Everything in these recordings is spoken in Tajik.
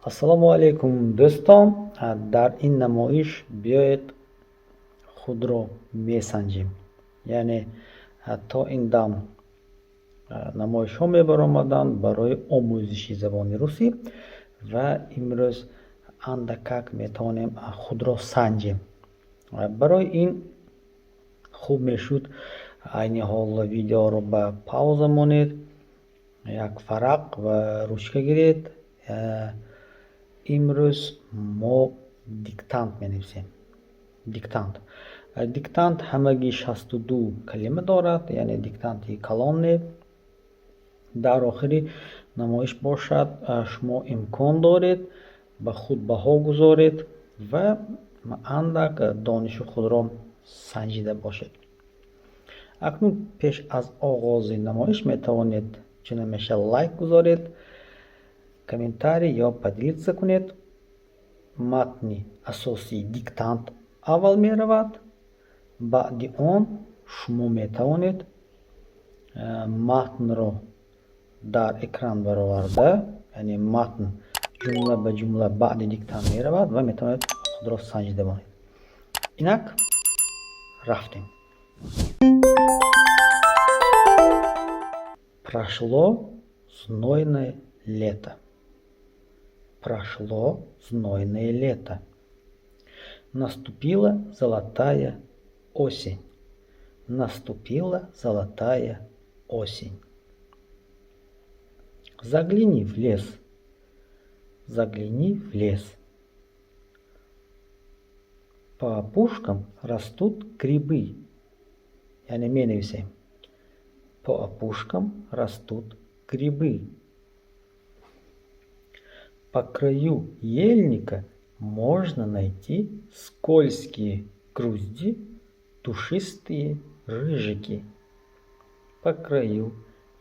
Ассалому алайкум, дӯстон. Дар ин намоиш биёед, худро месанҷем. Яъне то ин дам намоишҳо мебаромаданд барои омӯзиши забони русӣ ва имрӯз андакак метавонем худро санҷем. Барои ин хуб мешуд, айни ҳол видеоро ба пауза монед, як варақ ва ручка гиред. Имрӯз мо диктант менависем. Диктант ҳамагӣ 62 калима дорад, яъне диктанти калон не. Дар охири намоиш бошад, шумо имкон доред, ба худ баҳо гузоред ва андак дониши худро санҷида бошед. Акнун пеш аз оғози намоиш метавонед чун ҳамеша лайк гузоред, комментарий ё поделиться кунед. Матни асосии диктант аввал меравад, баъди он шумо метавонед матнро дар экран бароварда, яъне матн ҷумла ба ҷумла баъди диктант меравад ва метавонед худро санҷида монед. Инак, рафтем. Прошло знойное лето. Прошло знойное лето. Наступила золотая осень. Наступила золотая осень. Загляни в лес. Загляни в лес. По опушкам растут грибы. Яъне менависем: по опушкам растут грибы. По краю ельника можно найти скользкие грузди, душистые рыжики. По краю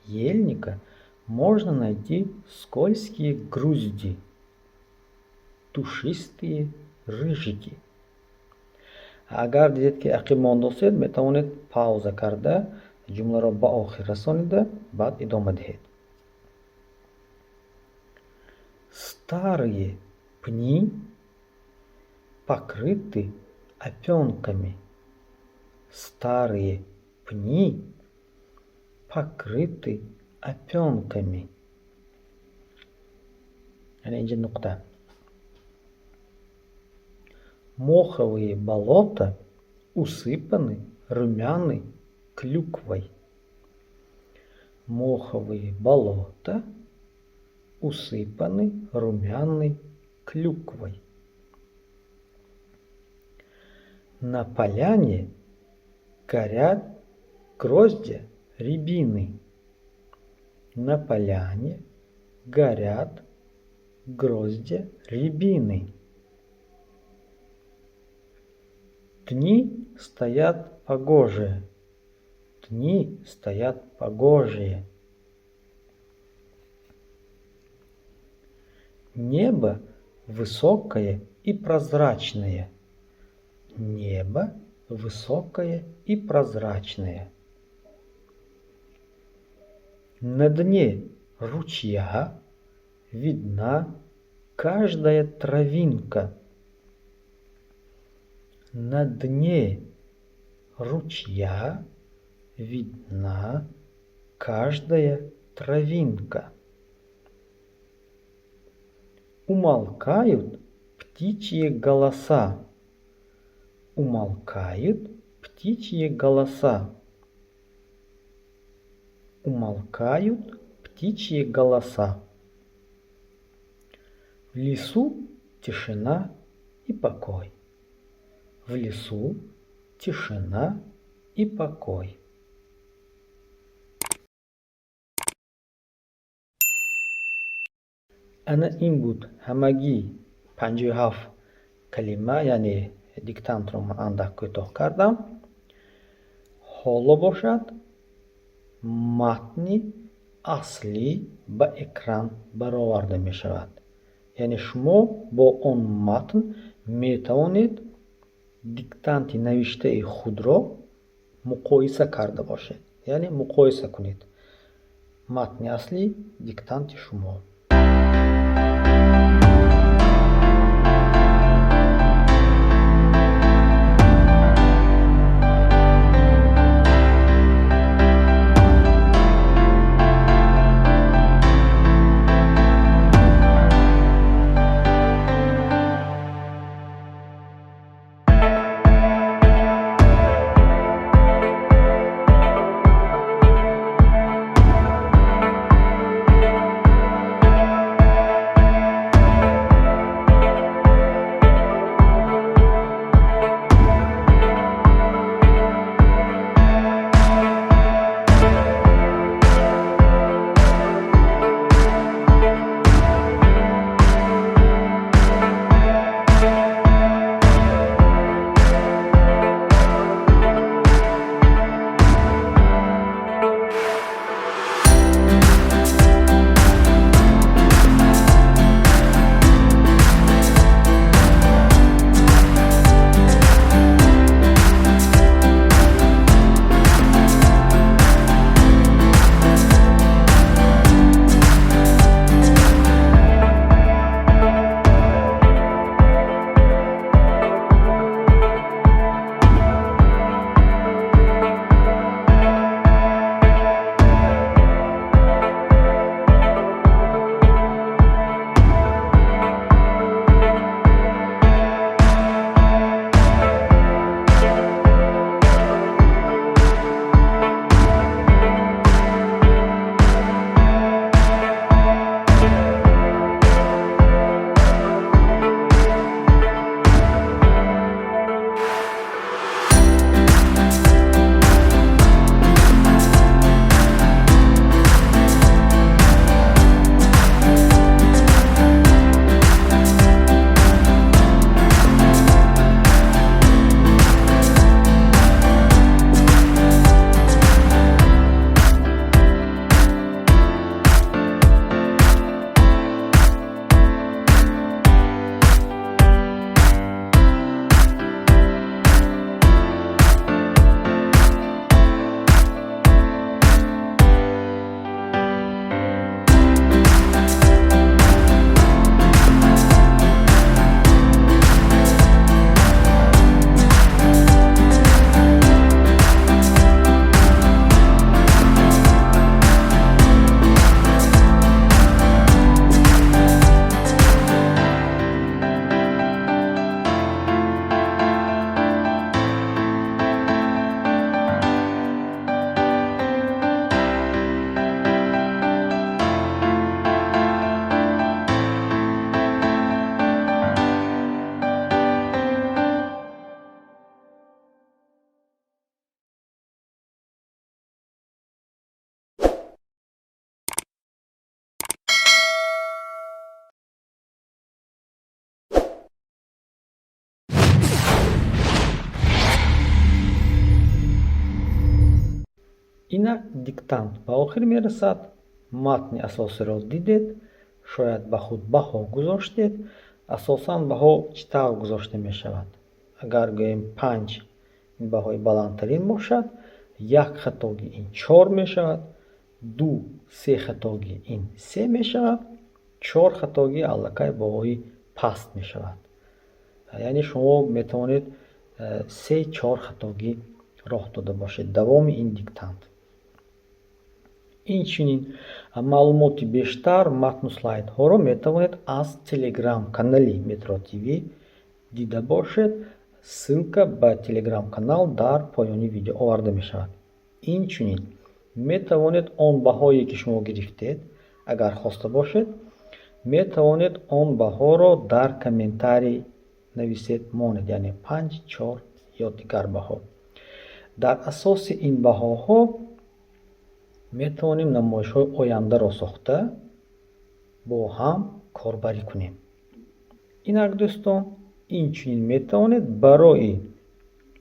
ельника можно найти скользкие грузди, душистые рыжики. Агар дидед, ки ақиб мондосед, метавонед пауза карда, ҷумларо ба охир расонида, баъд идома диҳед. Старые пни покрыты опенками. Старые пни покрыты опенками. Яъне инҷа нуқта. Моховые болота усыпаны румяной клюквой. Моховые болота усыпаны румяной клюквой. На поляне горят гроздья рябины. На поляне горят гроздья рябины. Дни стоят погожие. Дни стоят погожие. Небо высокое и прозрачное. Небо высокое и прозрачное. На дне ручья видна каждая травинка. На дне ручья видна каждая травинка. Умолкают птичьи голоса. Умолкают птичьи голоса. Умолкают птичьи голоса. В лесу тишина и покой. В лесу тишина и покой. Ана ин буд ҳамагӣ 57 калима, яъне диктантро ман андак кӯтоҳ кардам. Ҳоло бошад, матни аслӣ ба экран бароварда мешавад, яъне шумо бо он матн метавонед диктанти навиштаи худро муқоиса карда бошед, яъне муқоиса кунед матни аслӣ, диктанти шумо. Инак, диктант ба охир мерасад. Матни асосиро дидед, шояд ба худ баҳо гузоштед. Асосан баҳо чӣ тавр гузошта мешавад? Агар гӯем, 5 ин баҳои баландтарин бошад, як хатогӣ ин 4 мешавад, ду, се хатогӣ ин 3 мешавад, чор хатогӣ аллакай баҳои паст мешавад. Яъне шумо метавонед се, чор хатогӣ роҳ дода бошед давоми ин диктант. Инчунин маълумоти бештар, матну слайдҳоро метавонед аз телеграм-канали Метро ТВ дида бошед. Ссылка ба телеграм-канал дар поёни видео оварда мешавад. Инчунин метавонед он баҳое, ки шумо гирифтед, агар хоста бошед, метавонед он баҳоро дар комментарий нависед монед, яъне 5, 4 ё дигар баҳо. Дар асоси ин баҳоҳо метавонем намоишҳои ояндаро сохта, бо ҳам корбарӣ кунем. Инак, дӯстон, инчунин метавонед барои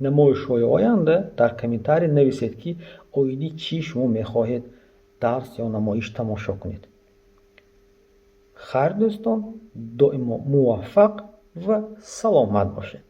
намоишҳои оянда дар комментарий нависед, ки оиди чӣ шумо мехоҳед дарс ё намоиш тамошо кунед. Хайр, дӯстон, доимо муваффақ ва саломат бошед.